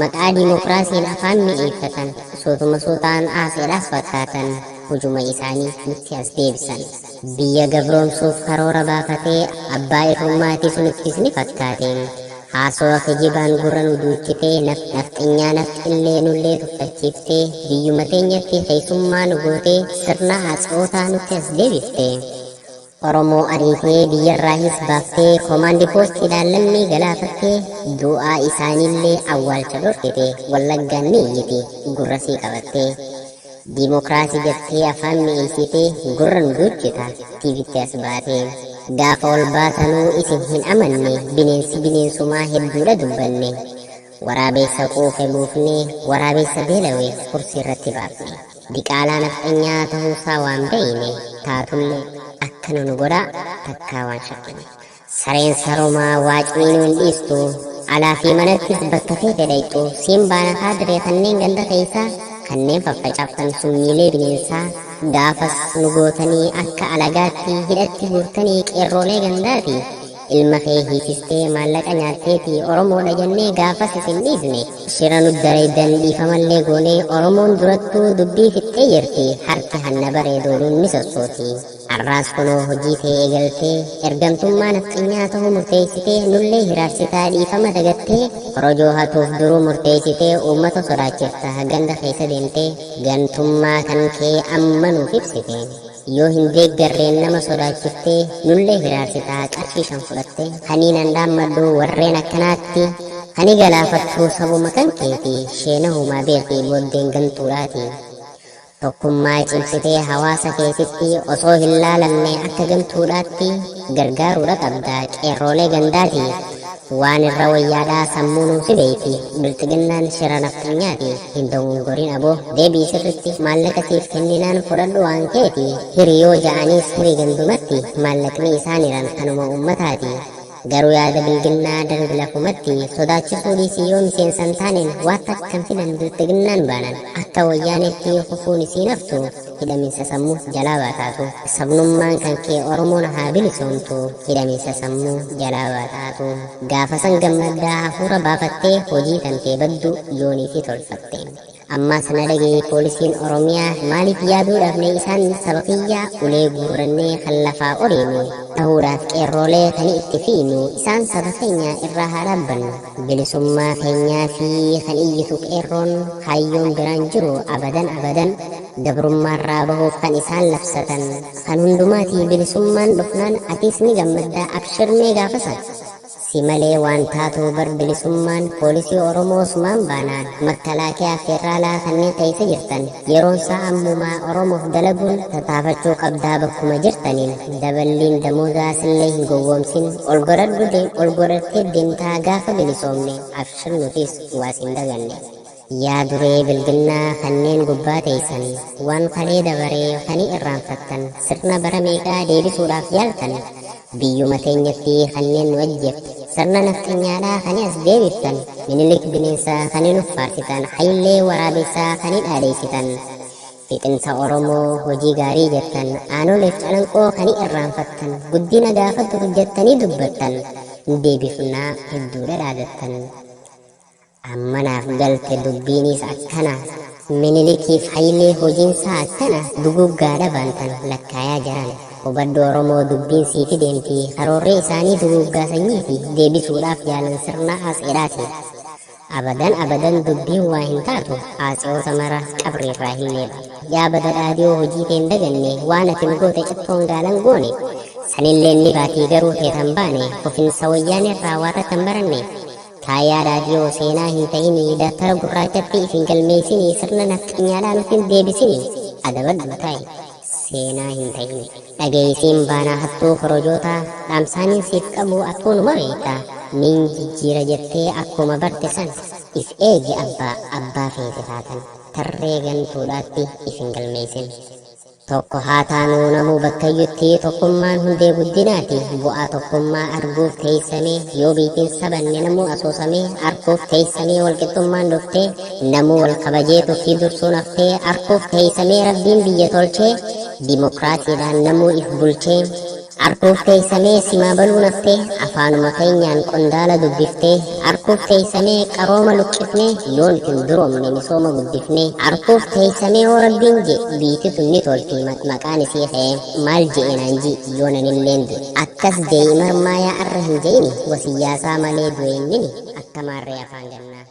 Maqaa dimokiraasiin afaan mi'eeffatan. Suutuma suutaan aaseedhaas fakkaatan. Hujuma isaanii nutti as deebisan. Biyya gabroomsuuf karoora baafatee abbaa irrummaatis nuttis ni fakkaate. Haasawa kijibaan gurra nu duuchitee nafxinyaa nafxillee nullee tuffachiiftee biyyuma teenyatti keessummaa nu gootee sirna haasa'ootaa nutti as deebifte. Oromoo ariitee biyyarraahis baaftee koomaandi poostiidhaan lammii galaafattee du'aa isaaniillee awwaalcha dhorkite. Wallaggaan ni iyyiti gurra sii qabattee. Diimokiraasii jettee afaan mi'eessitee gurra nu duuchita tiivitti as baatee. Gaafa ol baatanuu isin hin amanne, bineensi bineensumaa hedduudha dubbanne. Waraabeessa quufe buufnee, waraabessa beelawe kursii irratti baafne. Diqaalaa nafxanyaa ta'uusaa waan beeyne, taatullee akkana nu godhaa takkaa waan shakkine. Sareen sarumaa waacnii nu hin dhiistu, alaa fi manattis bakka feete dhayxu. Siin baana kaadiree kanneen ganda keessaa, kanneen faffacaaftan summiilee bineensaa. Gaafas nu gootanii akka alagaatti hidhatti guurtanii qeerroolee gandaati. Ilma kee hiisistee maallaqa nyaatteeti Oromoodha jennee gaafas isin dhiisne. Shira nu dalaydan dhiifamallee goonee, Oromoon durattuu dubbii fixxee jirti, harki hanna bareedooluun ni sossooti. Har'aas kunoo hojii tee eegaltee ergamtummaa nafxinyaa ta'uu murteessitee nullee hiraarsitaa dhiifama dagattee, korojoo hatuuf duruu murteessitee uummata sodaachifta ganda keessa deemtee. Gantummaa kan kee amma nuuf ibsite. Yoo hin deeggarreen nama sodaachiftee nullee hiraarsitaa qarshii 5 fudhattee. Kaniinan dhaammadhu warreen akkanaatti kani galaafattu sabuma kan keeti, sheenahumaa beeki booddeen gantuudhaati. Tokkummaa cimsitee hawaasa keetitti osoo hin laalamne akka gantuudhaatti gargaaruudha qabda qeerroolee gandaati. Waan irra wayyaadhaa sammuu nuu si beeyti, bilxiginnaan shira nafxanyaati. Hin dogongorin aboo, deebii sirritti maallaqa siif kenninaan fudhadhu waan keeti. Hiriyoo ja'aniis hiri gandumatti, maallaqni isaan hiran kanuma ummataati. Garuu yaada bilginnaa darbi lafumatti, sodaachisuu dhiisii yoo miseensa hin taaneen waa takka hin fidan bilxiginnaan baanan. Akka wayyaaneetti kufuun isiin haftu, hidhaminsa sammuu jalaa baataatu. Sabnummaan kan kee Oromoon haa bilisoomtu, hidhaminsa sammuu jalaa baataatu. Gaafa san gammaddaa hafuura baafattee hojii tantee baddu yooniifi tolfatte. Ammaas na dhaga'i, poolisiin Oromiyaa maaliif yaaduu dhabne isaan saba kiyyaa ulee guurrannee kan lafaa oriinu dhahuudhaaf qeerroolee kan itti fiinu isaan saba keenya irraa haa dhaabbannu. Bilisummaa keenyaa fi kan iyyitu qeerroon kaayyoon biraan jiru abadan abadan gabrummaarraa bahuuf kan isaan labsatan kan hundumaatii bilisummaan dhufnaan atiis ni gammaddaa abshirmee gaafasan. Si malee waan taatuu bar bilisummaan poolisii Oromoo sumaan baanaan makkalaakiyaa feerraalaa kanneen keessa jirtan yeroon isaa ammumaa Oromoof dalaguun tattaafachuu qabdaa bakkuma jirtaniin daballiin damoozaa sillee hin gowwoomsin ol godhadhu ol godhattee deemtaa gaafa bilisoomne abshir nutis waa siin daganne. Yaa duree bilginnaa kanneen gubbaa teessan waan kalee dabaree kani irraanfattan sirna bara meeqaa deebisuudhaaf yaaltan biyyuma teenyatti kanneen nu ajjeefte sirna nafxanyaadhaa kani as deebiftan Minilik bineensa kani nuuf faarsitan Hayillee waraabessaa kani dhaadheessitan fixinsa Oromoo hojii gaarii jettan aanoleef calanqoo kani irraanfattan guddina gaafa dur jettanii dubbattan deebifnaa hedduudha dhaadattan. Amma naaf galte dubbiinis akkana, Minilikiif Hayilee hojiinsaa akkana, duguuggaadha baantan lakkaayaa jarana. Hubadhu Oromoo dubbiin siifi deemti, karoorri isaanii duguuggaa sanyiiti, deebisuudhaaf yaalan sirna Atseedhaati. Abadan abadan dubbiin waa hin taatu, Atseoota mara qabriirraa hin leebatu. Yaa bada dhaadiyoo hojii tee hin daganne, waan ati nu goote cittoon gaalan goone. Sanilleen ni baatii garuu teetan baane, kufinsa wayyaaneerraa waa takka hin baranne. Taayaa raadiyoo seenaa hin ta'inii dabtara gurraachatti if hin galmeessinii sirna nafxanyaadhaa nutti hin deebisinii adabadhu taa'i seenaa hin ta'ini. Dhageeysiin baanaa hattuu korojootaa dhaamsaaniin siif qabu atuu numa beekta niin jijjiira jettee akkuma barte san if eegi abbaa abbaa feete taatan tarree gantuudhaatti if hin galmeeysin. Tokko haa taanuu namuu bakkayyutti tokkummaan hundee guddinaati. Bu'aa tokkummaa arguuf teessamee yoo biitiin sabanne namuu asoosamee arkuuf teessamee walqixxummaan dhuftee namuu wal kabajee tuffii dursuun haftee arkuuf teessamee rabbiin biyya tolchee dimokiraasiidhaan namuu if bulchee. Arkuuf teeysamee simaa baluu naftee afaanuma keenyaan qondaala dubbiftee arkuuf teeysamee qarooma luqqifnee yoo nuti hin duroomne misooma guddifnee arkuuf teeysamee hoo rabbiin je biiti tun ni tolti maqaan isii ka'ee maal je'e naan ji yoo nanilleen du'e akkas je'i marmaayaa arra hin je'ini wasiyyaasaa malee du'e innini akka maarree afaan gannaa.